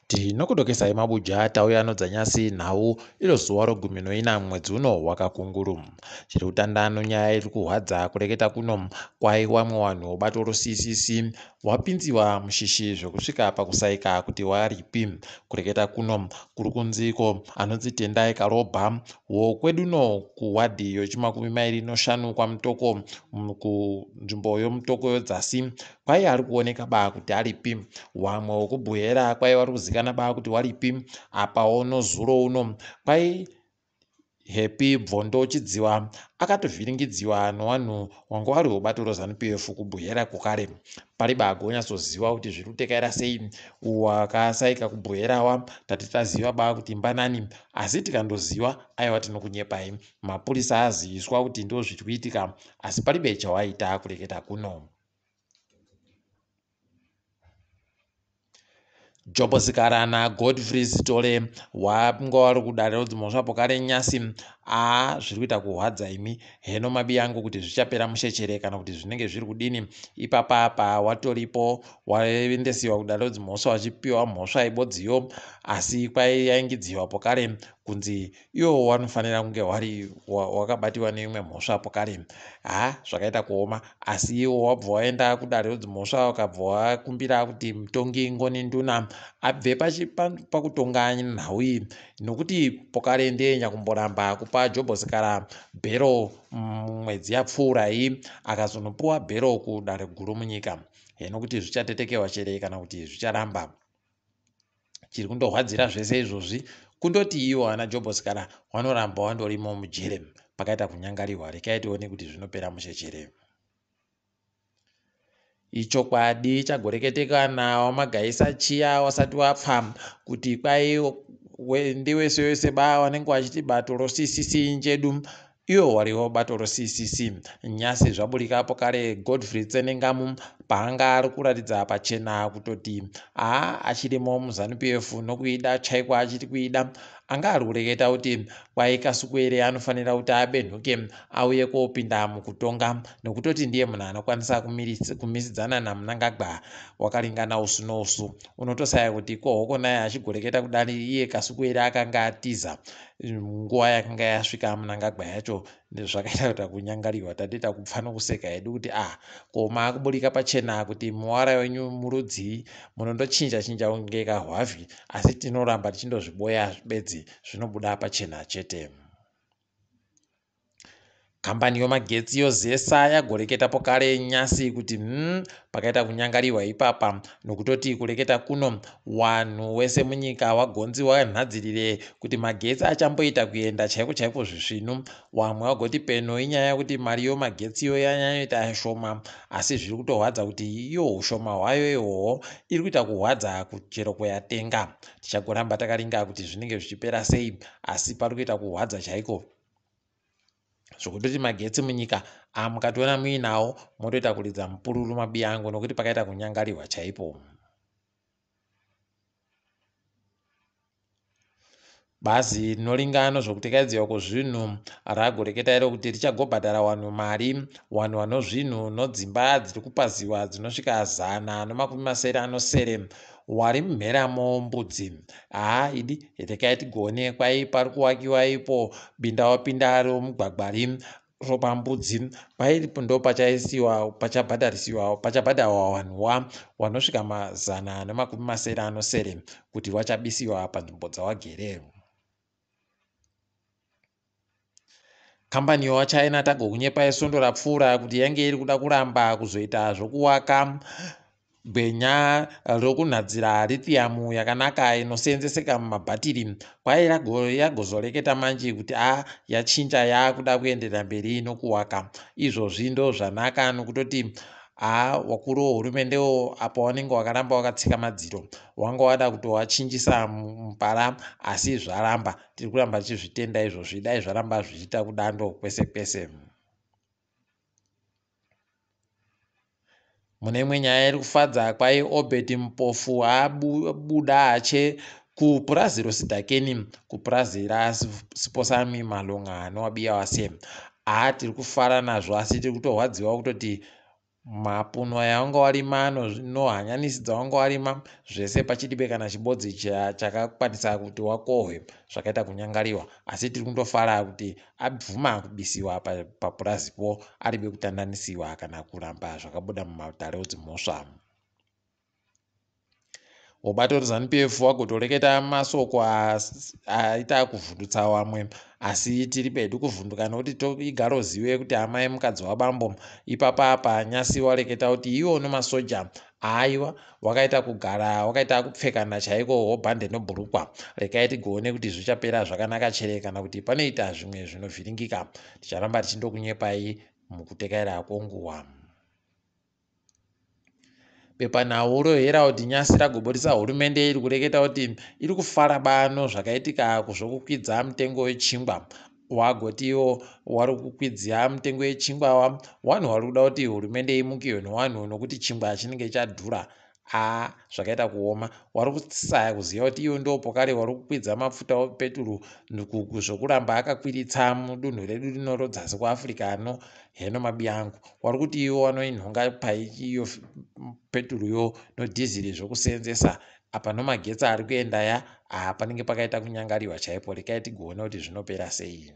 Tinokudokesai mabuja tauya nodzanyasi nhau iro zuva rogumi noina mwedzi uno wakakunguru. Chiri kutanda nonyaya iri kuhwadza kureketa kuno kwai wamwe wanhu wobato roCCC wapinziwa mushishi zvekusvika pakusaika kuti waripi. Kureketa kuno kuri kunziko anonzi Tendai Karobha wokweduno kuwadhi yochimakumi mairi noshanu kwaMutoko kunzvimbo yoMutoko yodzasi kwai ari kuoneka ba kuti aripi. Wamwe wekuBuhera kwai wari kuzikana ba kuti waripi. Apawo nozuro uno kwai Happy Bvondo Chidziwa akatovhiringidziwa nowanhu wanga wari webato reZanu PF kuBuhera kwakare. Pari ba gonyatsoziva kuti zviri kutekaira sei wakasaika kuBuherawa tati taziva ba kuti mbanani asi tikandoziva aiwa tinokunyepai. Mapurisa aziviswa kuti ndozviri kuitika asi paribe chawaita kureketa kuno. Jobo Sikara naGodfrey Sithole wanga wari kudare rodzimhosva pokare nyasi a zviri kuita kuhwadza imi heno mabi yangu kuti zvichapera mushechere kana kuti zvinenge zviri kudini ipapa apa watoripo waendesiwa kudare rodzimhosva wachipiwa mhosva ibodziyo asi kwaiyaingidziwa pokare kunzi iwo wanofanira kunge wari wakabatiwa neimwe mhosva apo kare ha zvakaita kuoma asi iwo wabva waenda kudare redzimhosva wakabva wakumbira kuti mutongi Ngoni Nduna abve pakutonga nhau iyi nokuti pokare ndiye nyakumboramba kupa Jobho Sikhala bhero mumwedzi yapfuura iyi akazonopuwa bhero kudare guru munyika heno kuti zvichatetekewa chere kana kuti zvicharamba. Chiri kundorwadzira zvese izvozvi kundoti iwo ana Jobho Sikhala wanoramba wandorimo mujere pakaita kunyangarirwa rekai tione kuti zvinopera mushe chere. Ichokwadi chagoreketeka nawamagaisa chiya wasati wapfa kuti kwai ndiwese wese ba wanenge wachiti bato roCCC njedu Iwo wariwo bato roCCC nyasi zvaburika apo kare Godfrey Tsenengamu paanga ari kuratidza pachena kutoti aa achirimo muZanu PF nokuida chaiko achiri kuida anga ari kureketa kuti kwai Kasukuwere anofanira kuti abenhuke auye kopinda mukutonga nokutoti ndiye munhu anokwanisa kumisidzana naMnangagwa wakaringana usu nousu unotosaya kuti ko hokonaye achigoreketa kudari iye Kasukuwere akanga atiza nguva yakanga yasvika Mnangagwa yacho zvakaita kuita kunyangariwa tatoita kupfa nokuseka hedu kuti ah ko maakuburika pachena kuti muwara wenyu murudzii munondochinja chinja kunge kahwavhi asi tinoramba tichindozviboya bedzi zvinobuda pachena chete. Kambani yomagetsi yoZESA yagoreketapo kare nyasi kuti pakaita kunyangariwa ipapa nokutoti kureketa kuno wanhu wese munyika wagonzi wanhadzirire kuti magetsi achamboita kuenda chaiko chaiko zvisvinu wamwe wagoti peno inyaya yekuti mari yomagetsi yo yanyanyoita shoma asi zviri kutohwadza kuti iyo ushoma hwayo ihwohwo iri kuita kuhwadza chero kuyatenga tichagoramba takaringa kuti zvinenge zvichipera sei asi pari kuita kuhwadza chaiko zvokutoti magetsi munyika amukatoona muinawo motoita kuridza mupururu mabiyangu nokuti pakaita kunyangarirwa chaipo. Bazi rinoringa nozvokutekaidziwa kwozvinhu ragoreketa iro kuti richagobhadhara wanhu mari wanhu wanozvinhu nodzimba dziri kupaziwa dzinosvika 160 wari mumheramo mbudzi. Haa idi rekai tigone kwai pari kuwakiwa ipo bindawapinda romugwagwa ri ropa mbudzi kwai ndo pachaisiwa pachabhadharisiwa pachabhadharwa vanhu wa wanosvika 160 kuti wachabisiwa panzvimbo dzawagere. Kambani yowaChina tagokunyepai svondo rapfuura kuti yange iri kuda kuramba kuzoita zvokuwaka gwenya rokunhadzira lithium yakanaka inoseenzeseka mumabhatiri kwai yagozoreketa manje kuti a yachinja yaakuda kuenderera mberi nokuwaka izvozvi ndo zvanaka nokutoti a wakuru wehurumendewo apo wanenge wakaramba wakatsika madziro wanga wada kutowachinjisa mupara asi zvaramba Tiri kuramba tichizvitenda izvozvi dai zvaramba zvichiita kudando kwese kwese. Mune imwe nyaya iri kufadza kwai Obert Mpofu abuda hache kupurazi roSidhakeni kupurazi raSiposami Malonga nowabiya wase. Haa tiri kufara nazvo asi tiri kutorwadziwa kutoti Mapuno aya wanga warima nohanyanisi dzawanga warima zvese pachidibe kana chibodzi chakakwanisa kuti wakohwe zvakaita kunyangariwa. Asi tiri kundofara kuti abvuma kubisiwa papurazipo aribe kutandanisiwa kana kuramba zvakabuda mumatare edzimhosva. Ubato reZanu PF wagotoreketa masoko aita kuvhundutsa vamwe, asi tiri pedu kuvhunduka nokuti igarozive kuti amai mukadzi wabambo. Ipapa apa nyasi wareketa kuti iwo nemasoja aiwa wakaita kugara wakaita kupfekana chaiko wobhande nobhurukwa. Rekai tigoone kuti zvichapera zvakanaka chere kana kuti panoita zvimwe zvinovhiringika. Ticharamba tichindokunyepai mukutekaira kwonguva. Bepanhau reHerald nyasi ragoburitsa hurumende iri kureketa kuti iri kufara bano zvakaitika zvokukwidza mutengo wechingwa. Wagotiwo wari kukwidzia mutengo wechingwa wanhu wari kuda kuti hurumende imukiwe newanhu nokuti chingwa chinenge chadhura. Haa zvakaita kuoma. Wari kusaya kuziva kuti iwo ndo pokare wari kukwidza mafuta peturu zvokuramba akakwiritsa mudunhu redu rino rodzasi kuAfrica ano heno mabiyangu. Wari kuti iwo wanoinhonga pai iyo peturu yo nodhiziri zvokuseenzesa apa nomagetsi ari kuenda ya haa panenge pakaita kunyangariwa chaipo. Rekai tigoona kuti zvinopera sei.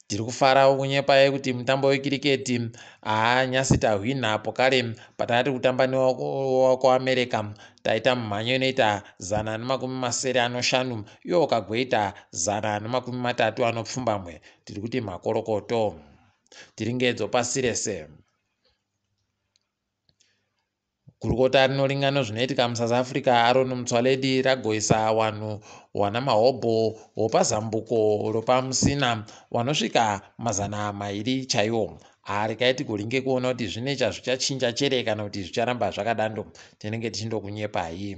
Tiri kufarawo kunyepai kuti mutambo wekiriketi haa nyasi tahwina apo kare patanga tiri kutamba newekuAmerica taita mumhanyo inoita 175 iwo ukagoita 138. Tiri kuti makorokoto. Tiri ngedzo pasi rese. Gurukota rinoringa nezvinoitika muSouth Africa Aaron Motsoaledi ragoisa wanhu wana mahobho wopazambuko ropaMusina wanosvika 200 chaiwo. Haa regai tigoringe kuona kuti zvine chazvichachinja chere kana kuti zvicharamba zvakadando. Tinenge tichindokunyepai.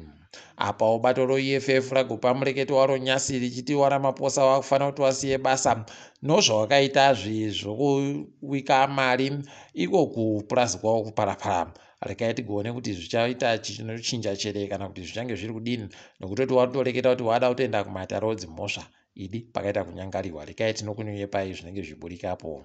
Apawo bato roEFF ragopa mureketo waro nyasi richiti waRamaphosa wakufanira kuti wasiye basa nozvawakaita zvokuwika mari iko kupurazi kwavo kuParapara. Regai tigoone kuti zvichaita chinochinja chere kana kuti zvichange zviri kudini, nokutoti watoreketa kuti wada kutoenda kumatare odzimhosva. Idi pakaita kunyangariwa. Regai tinokunyepai zvinenge zviburikapo.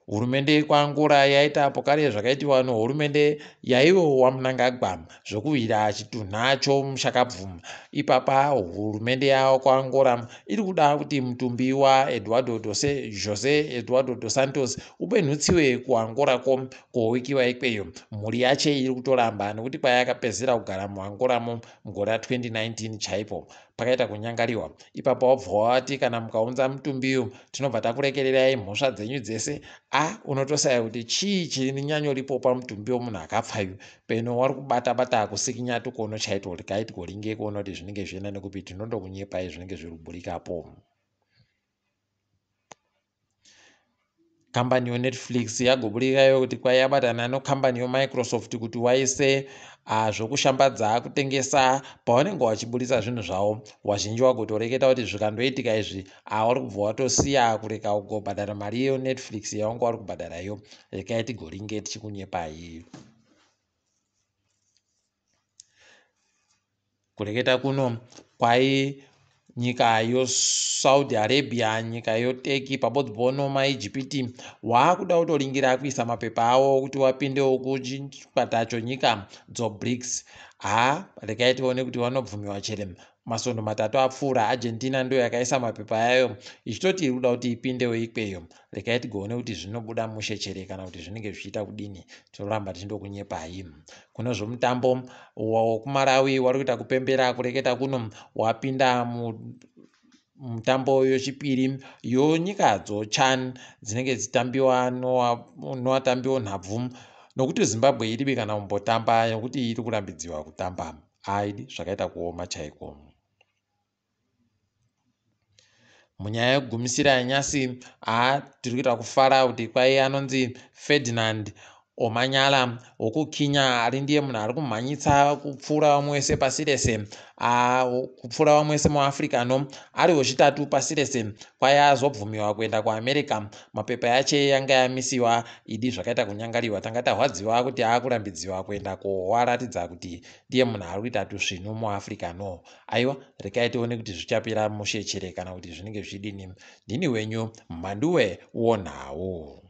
Hurumende yekuAngola yaita apo kare zvakaitiwa nehurumende yaivo waMnangagwa zvokuwira chitunha chomushakabvu. Ipapa hurumende yakuAngola iri kuda kuti mutumbi waEduardo Dose, Jose Eduardo dos Santos ubenhutsiwe kuAngola ko kowikiwa ikweyo. Mhuri yache iri kutoramba nekuti kwayakapedzisira kugara muAngolamo mugore ra2019 chaipo pakaita kunyangariwa. Ipapo wabva wati kana mukaunza mutumbi uyu tinobva takurekererai mhosva dzenyu dzese. A unotosaya kuti chii chiri nyanyoripo pamutumbi wemunhu akapfa uyu. Peno wari kubata bata kusikinya tukono chaitwo. Regai tigoringe kuona kuti zvinenge zvienda nekupi. Tinondokunyepai zvinenge zviri kuburikapo. Kambani yoNetflix yagoburikayo kuti kwai yabatana nokambani yoMicrosoft kuti waise zvokushambadza kutengesa pavanenge vachiburitsa zvinhu zvavo. Wazhinji wagotoreketa kuti zvikandoitika izvi wari kubva watosiya kureka kugobhadhara mari yeNetflix yaunga wari kubhadhara iyo. Rekai tigoringe tichikunyepai. Kureketa kuno kwai nyika yoSaudi Arabia, nyika yoTurkey pabodzi nomaIjipiti waakuda kutoringira kuisa mapepa avo kuti wapindewo kuchikwata chonyika dzoBRICS. Haa regai tione kuti vanobvumiwa chere. Masondo matatu apfuura Argentina ndiyo yakaisa mapepa ayo ichitoti iri kuda kuti ipindewo ikweyo. Regai tigoone kuti zvinobuda mushe chere kana kuti zvinenge zvichiita kudini. Tinoramba tichindokunyepai. Kune zvomutambo wokuMalawi wari kuita kupembera kureketa kuno wapinda mutambo yochipiri yonyika dzoCHAN dzinenge dzichitambiwa novatambi vonhabvu nokuti Zimbabwe iribi kana kumbotamba nokuti iri kurambidziwa kutamba. Aidi zvakaita kuoma chaiko. Munyaya yekugumisira yanyasi, haa tiri kuita kufara kuti kwai anonzi Ferdinand Omanyala wokuKenya ari ndiye munhu ari kumhanyitsa kupfuura vamwe vese pasi rese, kupfuura vamwe vese muAfrica no ari wechitatu pasi rese. Kwai azobvumiwa kuenda kuAmerica, mapepa yache yanga yamisiwa idi zvakaita kunyangariwa. Tanga tahwadziwa kuti akurambidziwa kuenda kowaratidza kuti ndiye munhu ari kuita tusvinu muAfrica no. Aiwa, rekai tione kuti zvichapera mushe chere kana kuti zvinenge zvichidini. Ndini wenyu Mhanduwe wonhau.